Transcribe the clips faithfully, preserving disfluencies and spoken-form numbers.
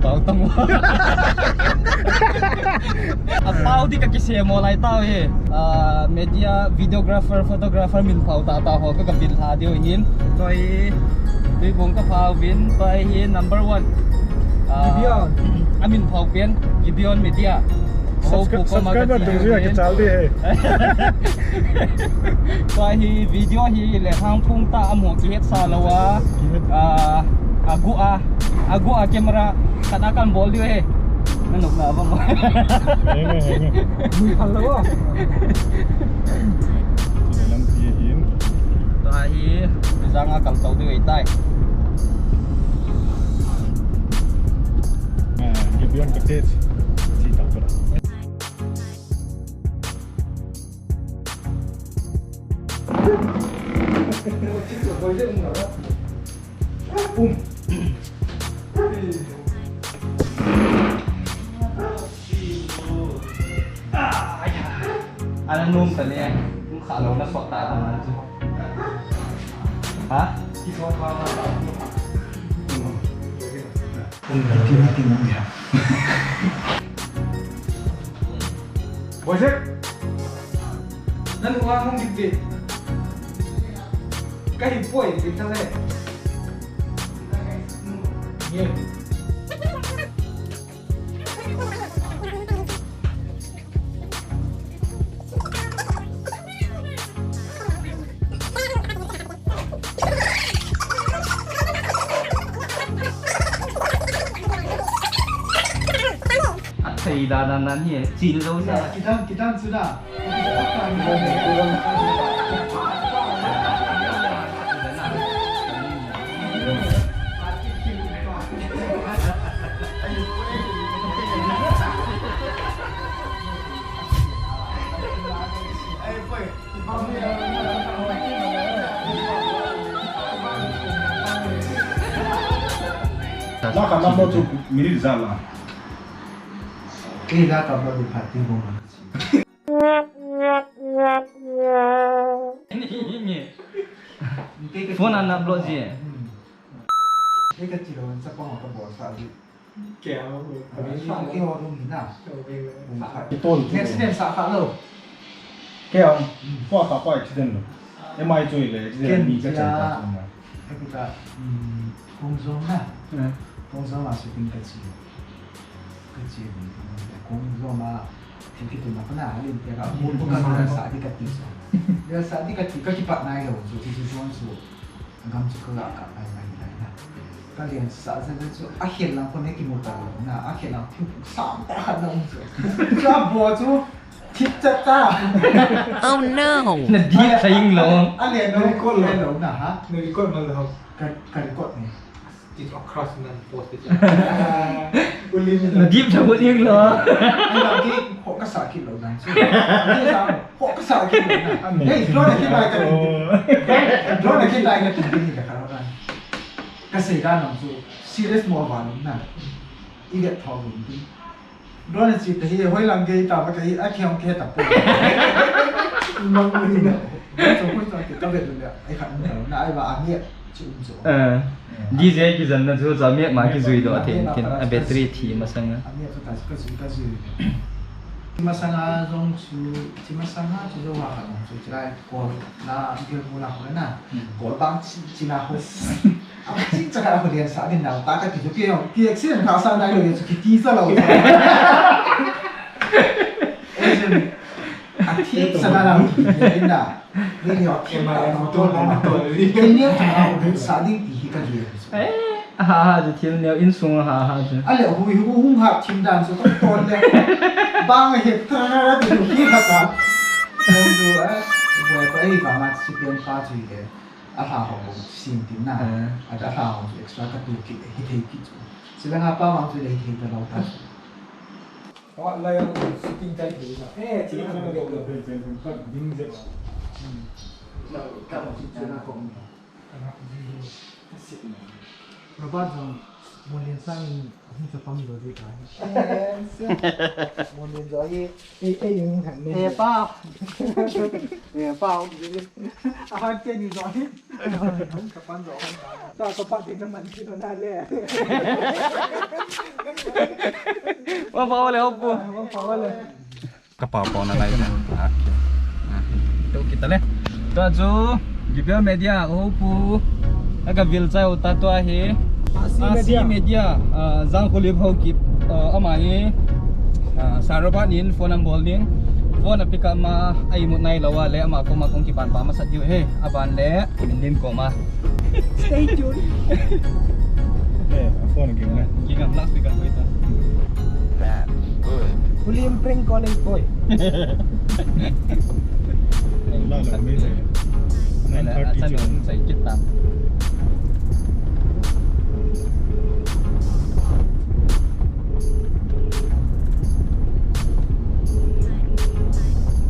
Pau tamo. Apau di kakisem mo lai tau hi. Ah, media, videographer, photographer min pau tata ho ka, ka bil tha diu hin. Toi, Tuibong ka pau vin, toi hi number one. Ah, Gibeon. Amin pau pen, Gibeon Media. Subscri-, Ko ko ma ka subscriber chi tu jia hin. Kichal di he. Tua hi video hi le hang phung ta amo kihet sa lo a. Ah, agu a, agu a camera kana kan bol diu he. Nanop na bang. Henge, henge. Mui phal lo a. Lampi hin. Tua hi, jang a kal tau diu e tai. Ah, Gibeon Cottage. Si tau pura. Ana num ta le, num kha lo na sot ta ta na chu. Ha? Ki sot ta ta. Boise, nanu a hung git be. Kahi poi, be ta le. Ye. Athei da dan dan hi, chin lo sa. Kidan, kidan sudah. Lah, kan number tu minit jala. Eh, lah, kan number tu pati mo. Phone an upload ji. Kei ka chi lo, chapang ka bol sa ji. Kei ho, kei ho dong hi na. Bung khat. Ton. Accident sa kha lo. Kei ang, ko ka pa accident lo. M I chu le, accident ni ka chen ta chu ma. Ka, um, Kong Zom na. Kong Zom a shooting ka chi. Ka chi ni, Kong Zom a. Thil kitunna pa na, lim te ka, mo ko ka sa di ka ti so. Di sa di ka ti, ka kipat nai lo, so ti so so. Gam chu ka ga ka ai mai nai na. Ka lian sa sa chu, a hian lang ko ne kimu ta lo na, a hian lang thiu sa ta khat na um so. Chu a bo chu, thip cha ta. Oh no! Na di sa ing lo. A lian lo ko lo na ha. Na record ma lo. Ka, ka record ne. Ti chu a crush nan post ti chu. Uli ni. Na dip sa ko ding lo. Ai la ki ho ka sa ki lo nan chu. Ni sa ho ka sa ki lo nan. Hey, drone ki bai ka ni. Drone ki bai ka ni ka ka lo nan. Ka sei da nan chu serious mo ba lo nan. I get tho lo ni. Drone chi ta hi, hoi lang gei ta ba ka hi, a khiam ke ta po. Mang ni na. Chu hoi ta ke ta be le, ai khan na, na ai ba a mi chi um chu. Eh. D J kijan na chu cha mi ma kijui doh ten ten, a battery thi masang a. A mi chu ta ka chu ka chu. Masang a jong chu, chi masang a chu jo ha ka jong chu, chi lai ko na, bil ko na ko na. Ko bang chi, chi na ho. Achi chaka a lian sa din nau ta ka ti chu ki, ki accident kha sa nai lo chu ki ti sa lo. Accident. A thi sa na lo ki ti na. Ni ni a thi ma na to na to ni. Ni ni a thi ma sa din ti hi ka ji. Eh, ha ha, chu thil neo insung ha ha chu. A le hui hu hung ha thim dan chu ka to le. Bang he tra ti chu ki ha ta. Chu a, boi pa ei ba ma si pen pa chu ke. A hla ho bou sin tin na. Eh. A, a hla ho chu extra ka tu kit, hi thei kit chu. Sila nga pa mang chu le hi thei ta lo ta. Awa, la yang shooting tai thei na. Eh, chi na ko le. Pen, pen, pen, pen, ding je. Hmm. Ka mo chi na ko. Robert jong, Monlian sang in, hung chapang jo di ka. Monlian jo hi, ei, ei, hung thang ne. He pa. He pa, hung di. A han te ni jo hi. Mangpha le, Hopu. Ka pa pa na lai na. Okay. Ah, tu kita le. Tu chu Gibel Media, Hopu. Aga vil chai uta tu ahi. Asi Asi Media. Media, ah, Jangkhulim Haokip, ah, ama hi, ah, Sir Robert in phone number ning. Phone a pick up ma, a imut nai lou a le ama koma kong kipan pa masa diu he. Aban le, min lim koma. Stay tuned. Eh, a phone ging na. Ging am last week a koi ta. Bad. Good. Khulim prank calling boy. La la, me le. Nine thirty chu. Sai kit ta.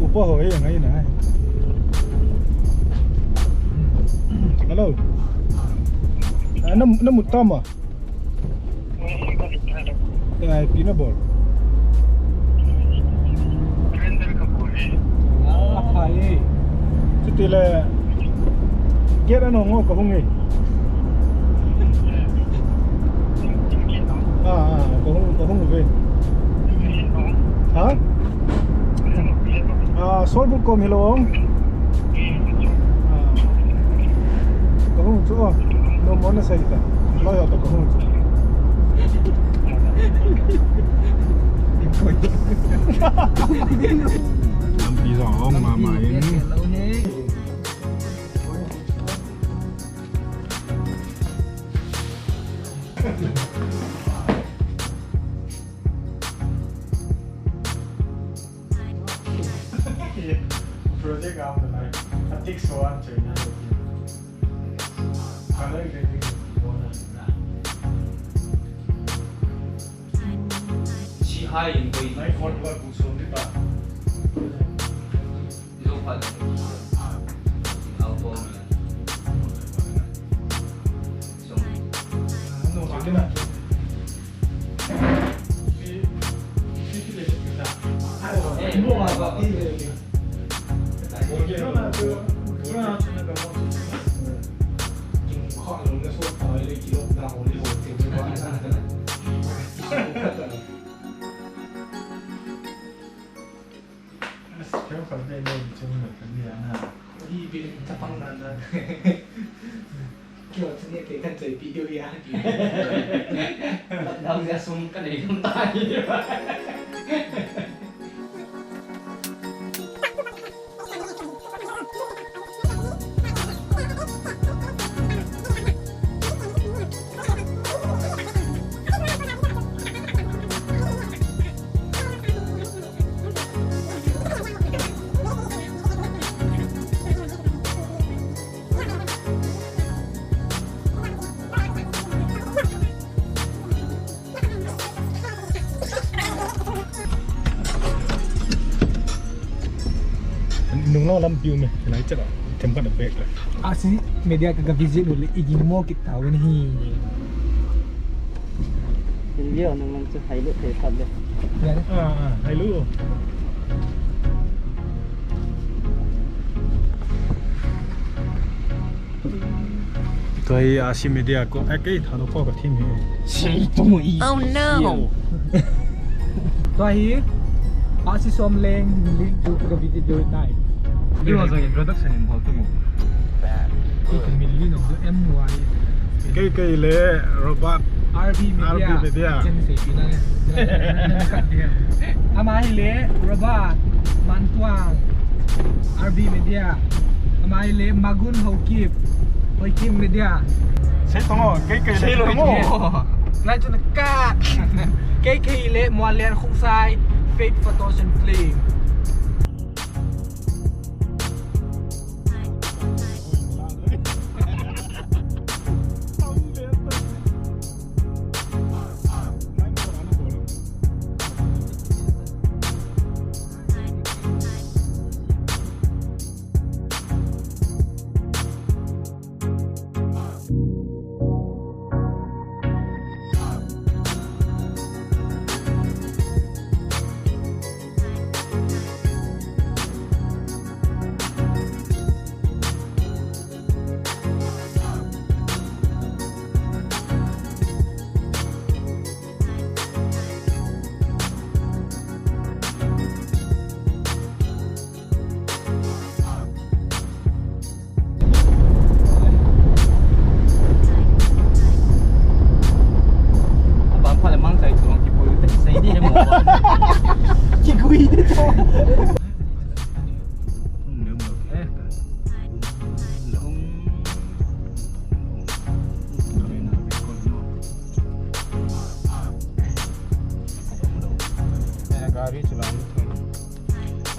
Upa ho hi ngai na. Hello. Ah, na, na mut tama. Eh, pi na bol. Ah, phai. Chuti le. Gate a nong ngo ka hung e. Ah, ah, ka hung, ka hung ve. Ha? Ah, Solbuk kom hilou. Ah. Ka hung chu. No mo na sai ta. Lo yo to ka hung chu. Lampi jong long mama in. Project am nalai. Atik so an chai na. Color grading bona na. Si hai in koi. Nai for dua ku so ni ta. Keu khat vei lou chung le kan nia na. Hi bin chapang nan na. Keu chun ne te kan chai pi deu ya. Lockdown ya sum kan nei kan tai. Nung lo lampi um e, lai chat a, themkhat a bag la. Asi Media ka, ka visit u le, i ging mo kit tau ni hi. India nung lang chu hai le thei khat le. Ya le. Ah, ah, hai lu. Tua hi Asi Media ko, eh, kei thano ko ka thim hi. Sei tumo i. Oh no. Tua hi Asi Somleng link to ka video tai. Iwa jong introduction in bol tumo. Kei ka min li nong do M Y. Kei kei le Robert. R B Media. R B Media. Chen sei pi na le. Ama hi le Robert Mantuang. R B Media. Ama hi le Magun Haokip. Hoikim Media. Sei tongo, kei kei le tongo. Lai chun ka. Kei kei le Mualian Khungsai. Faith Photos and Film.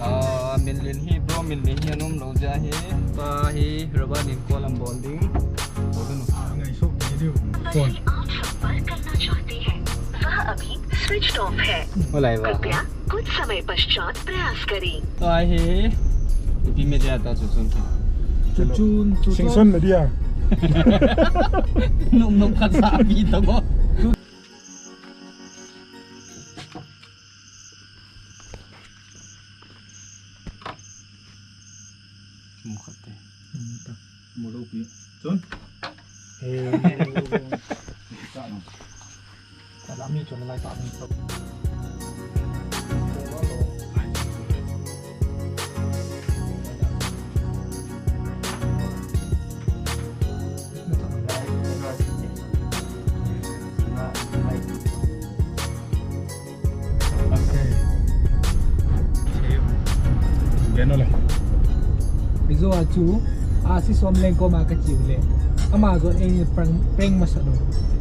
Ah, min len hi, bro, min len hi, anom lou jeh hi. Pa hi, rubber len call am bol ding. Ngai sok te diu. Phone. आप संपर्क करना चाहते हैं, वह अभी switched off है। Walai ba. कृपया कुछ समय पश्चात प्रयास करें। Pa hi, ipi media ta chu chun. Chu chun, chu chun. Singson media. Nung nung khat sa pi ta ko. Mu khat te. Mu ta. Mu lo pi. Chun. He. Ka no. Ka la mi chun lai ta mi. Ijo a chu, a si som leng koma ka chiu le. Ama jo ei prank, prank masa lo.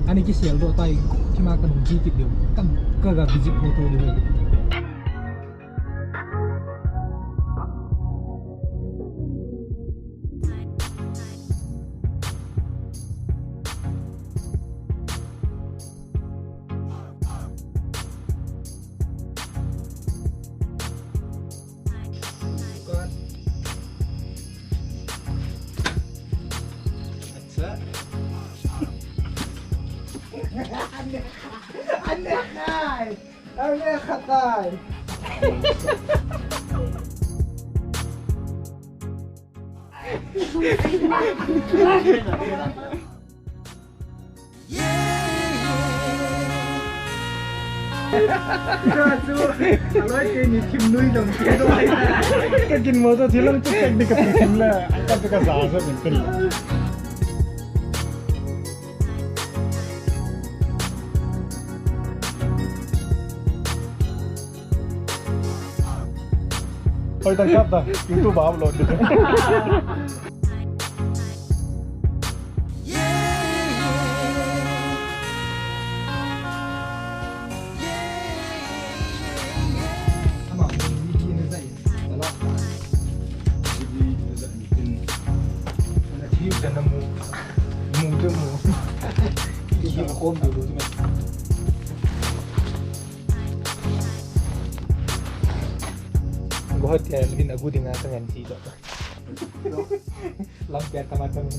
Ani kisel do tai, kima ka nung ji kit diu. Kam ka ga visit photo diu. Ka gin mo to thilang tu tek di ka thim la, ka tu ka za sa min tin. Hoi, tang kap ta, YouTube a upload di. Guwahati a lin agu dinga ka ngan ti jo. Lampi a tama tama.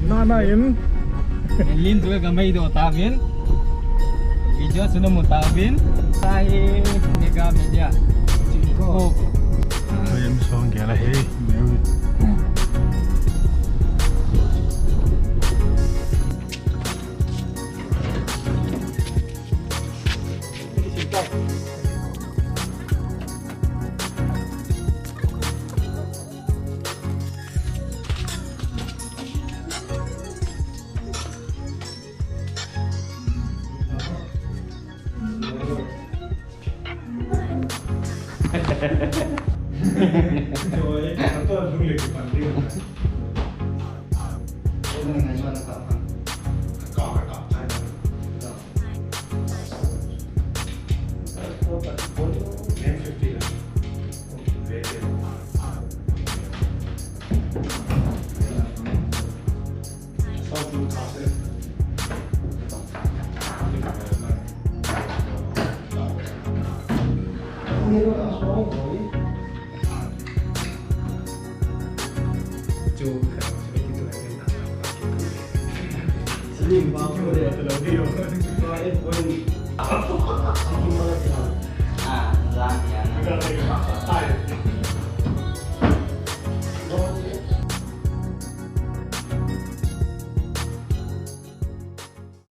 Nana in. Lin tu ka mai do ta vin. Video sunu mu ta vin. Tahi Mega Media. Ko. Ayam song gela he.